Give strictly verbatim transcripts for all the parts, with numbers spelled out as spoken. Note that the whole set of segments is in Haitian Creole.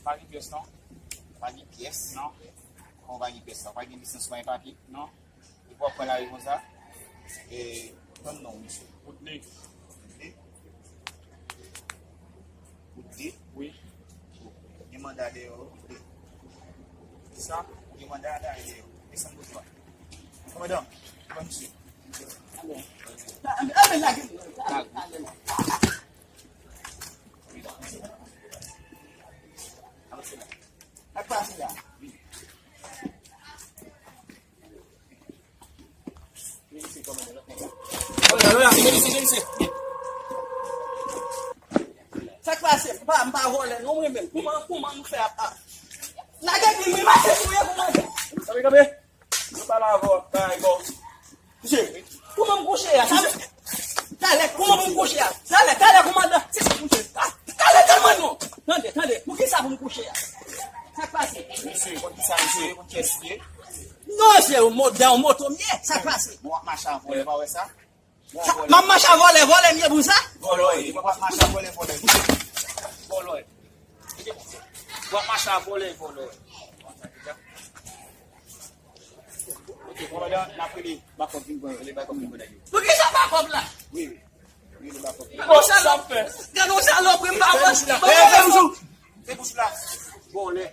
Pa gen pyès, non. Pa gen pyès? Non. Kòman pa gen pyès la? Pa gen lisans, pa gen papye? Non. Epi w ap pran lari konsa? E, ban m non w, mesye. Woodley. Woodley? Woodley? Wi. Gen manda dèyè w, Woodley. Kisa? Gen manda dèyè w. Desann bouton an. Kòmandan, ban misye. Anben, anben, lage l. Sa k pase la? Sa k pase? M pa, m pa vòlè non, mwen menm. Kouman, kouman nou fè ap, ap? Lage di m, wi, mache sou ye, kouman? Kanpe, kanpe. Nou pale avè w, bagay bò. Mesye, kouman m kouche a? Talè, talè, kouman pou m kouche a? Talè, talè, kòmandan. Se sa m kouche. Ah, talè, kalme non. Tande, tande. Pou ki sa pou m kouche a? Sa k pase? Mesye, konn ki sa, mesye, konn kiyès li ye? Non, se yon mo-, dan yon moto m ye. Sa k pase? Bon, w ap mache a vòlè, pa wè sa? Sa, m ap mache a vòlè, vòlè m ye pou sa? Vòlè, w ap mache a vòlè, vòlè. Vòlè. W ap mache a vòlè, vòlè. Ok, kòmandan, n ap rele bakòp vin pran, rele bakòp vin pran nèg yo. Pou ki sa bakòp la? Wi, wi. Rele bakòp. Gade yon salopri, m pa wè. Fè bouch ou la. Fè bouch ou la. Vòlè.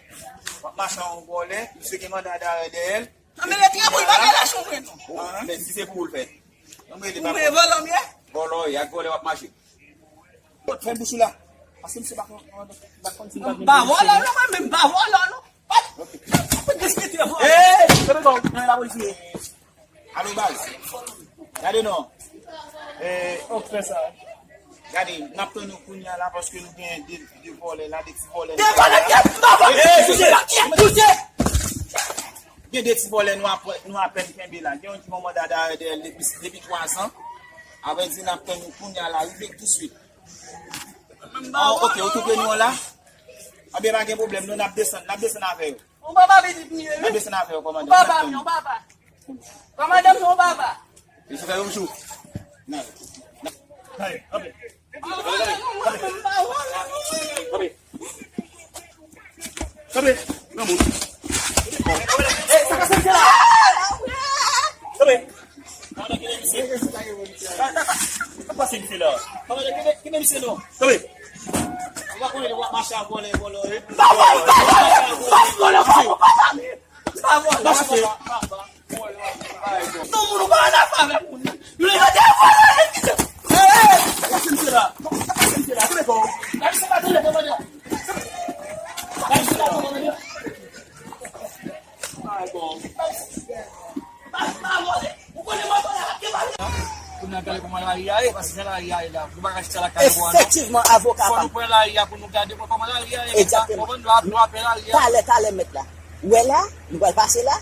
W ap mache a yon vòlè, misye gen manda darè dèyè l. Anben, lè trè pou l pa gen lach ou mwen non. Men si se pou ou l fè. Ou mwen vòlò m ye? Vòlò, y ak vòlè w ap mache. Fè bouch ou la. Paske misye pa konn, pa konn si m pa vin. M pa vòlò non, mwen menm m pa vòlò non. Pa, pa diskite vòlò. Ey, kenbe kò w, nan lapolis ou ye. Alo baz. Gade non. Eh, ok, fè sa. Gade, n ap tann nou kounye a la paske nou gen de, de vòlè la, de ti vòlè. De vòlè, de ti vòlè, eh, pouse, pouse. Gen de ti vòlè nou ap, nou apèn kenbe la. Gen yon ki gen manda darè dèyè l depi, depi twa zan. Avè di n ap tann nou kounye a la, rive touswit. Ah, ok, ou toufe nou an la? Anben, pa gen pwoblèm, nou n ap desann, n ap desann avè yo. Yon papa pitit m ye, wi. N ap desann avè yo, kòmandan. Yon papa m, yon papa. Kòmandan m, yon papa. Li sou fè yon jou. Nan. Nan. Kanpe. Kanpe. Kanpe. Granmoun. Ey, sa k pase misye la? Kanpe. Sa k pase misye la? Kanpe, kenbe, kenbe misye non. Kanpe. Ou pa konnen w ap mache a vòlè, vòlè, wi. Pa vòlè, pa vòlè, pa vòlè, pa vòlè. Non, moun ou pa ann afè avèk moun nan. Yo, yo te vòlè, yo kite. Hey, hey, sa k pase misye la? Sa k pase misye la? Kenbe kò w. Gade sa k pase misye la. Gade sa k pase misye la. Ay, bon. Pa, pa vòlè. Ou konnen mwen vòlè ak ke vòlè. Pou n gade kòman lari a ye, paske jan lari a ye la, nou pa ka chita lakay nou an non. Efektivman, avoka pa m. Fò nou pran lari a pou nou gade kòman lari a ye. Egzakteman. Kòman nou ap, nou ap pran lari a. Talè, talè, mèt la. Ou wè la, nou pral pase la.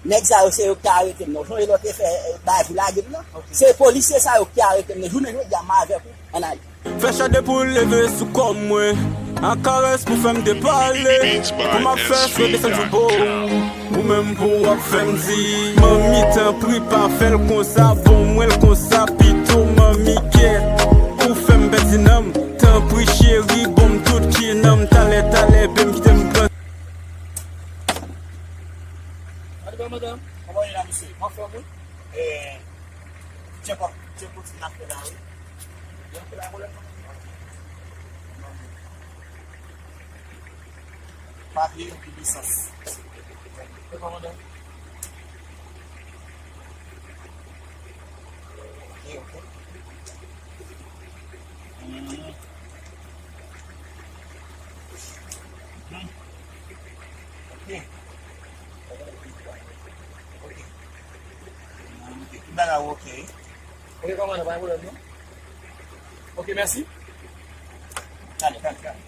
Nèg sa yo, se yo ki te arete m nan. Ou sonje lè w te fè, eh, bagay pou lage m nan? Ok. Se polisye sa yo ki te arete m nan. Jounen jodi a, m avèk ou, ann ale. Fè chade pou leve sou kò mwen. An karès pou fè m depale. Pou m ap fè sou desann sou po. Ou menm pou w ap fè m di. Manmi, tanpri, pa fè l konsa. Bon, mwen l konsa, pito, manmi, kèt. Ou fè m pèdi nanm. Tanpri, cheri, bon m tout ki nanm. Talè, talè, bebe m kite m pran. Gade ba madanm. Kòman ye la, mesye? Mwen fè moun. Eh, tchèk, tchèk kote n ap fè la, wi. N ap fè la, pwoblèm nan. Papye, epi lisans. Fè kòmandan. Ok, ok. Hmm. Hmm. Ok. Ok. Hmm, ok. Tout bagay ok. Ok, kòmandan, pa gen pwoblèm, non? Ok, mèsi. Talè, talè, talè.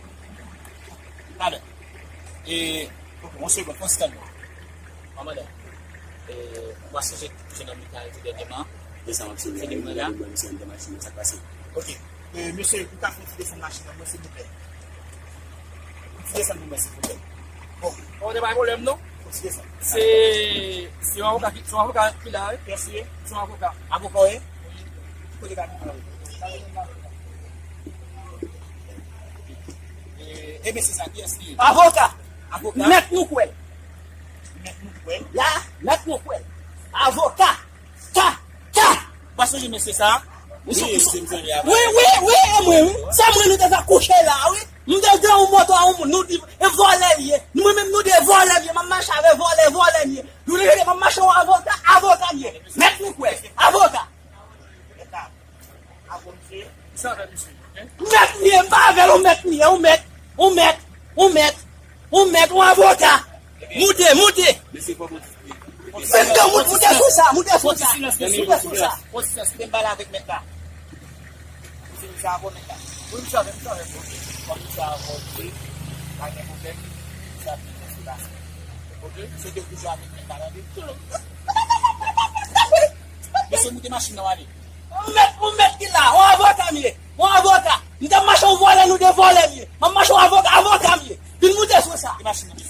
Talè. E, ok, yon segonn, fò sispann. Kòmandan, e, ou pa sonje jennonm ki te arete dènyèman? Se li menm la? Mwen, misye anndan machin nan, sa k pase? Ok. E, mesye, ou ka fè yon ti desann machin nan, mwen, silvouplè? Yon ti desann pou mwen, silvouplè. Bon. Kòmandan, pa gen pwoblèm, non? Yon ti desann. Se, se yon avoka ki, se yon avoka ki la, wi. Kiyès li ye? Se yon avoka. Avoka w ye? Wi. Ki kote kabinet la ye? E, E mesye sa, kiyès li ye? Avoka. Avoka? Mèt nou kwè. Mèt nou kwè? Ya, mèt nou kwè. Avoka. Ka, ka. Ou pa sonje mesye sa? Wi, wi, wi, e mwen, wi. Se mwen nou te fè kouche la, wi. M te gen yon moto a yon moun, nou di, e vòlè l ye. Mwen menm nou di, e vòlè m ye. M ap mache avè vòlè, vòlè m ye. Nou di, m ap mache yon avoka, avoka m ye. Mèt nou kwè, avoka. Mèt m ye, m pa avè l, yon mèt m ye, yon mèt, yon mèt, yon mèt, yon mèt, yon avoka. Moute, moute. Mesye, fò moute. Mesye, moute, moute sou sa, moute sou sa. Moute sou sa. Pran silans, kite m pale avèk mèt la. Mesye, misye avè mèt la. Wi, misye avè, misye avè, ok. Kòm misye avè, ok. Pa gen pwoblèm. Misye ap vin mesye pase. Ok? Misye te toujou avèk mèt la, tande? Mesye, moute machin nan, ale. Yon mèt, yon mèt ki la, yon avoka m ye, yon avoka. M t ap mache yon vòlè, nou de vòlè m ye. M ap mache yon avoka, avoka m ye. Vin moute sou sa. Ki machin nan?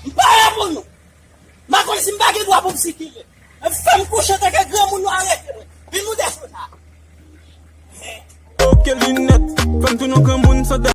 M pa la pou nou. M pa konn si m pa gen dwa pou m sikile. Fè m kouche tanke granmoun, nou arete mwen. Vin moute sou sa. Ok, linèt, fè m tounen granmoun san dè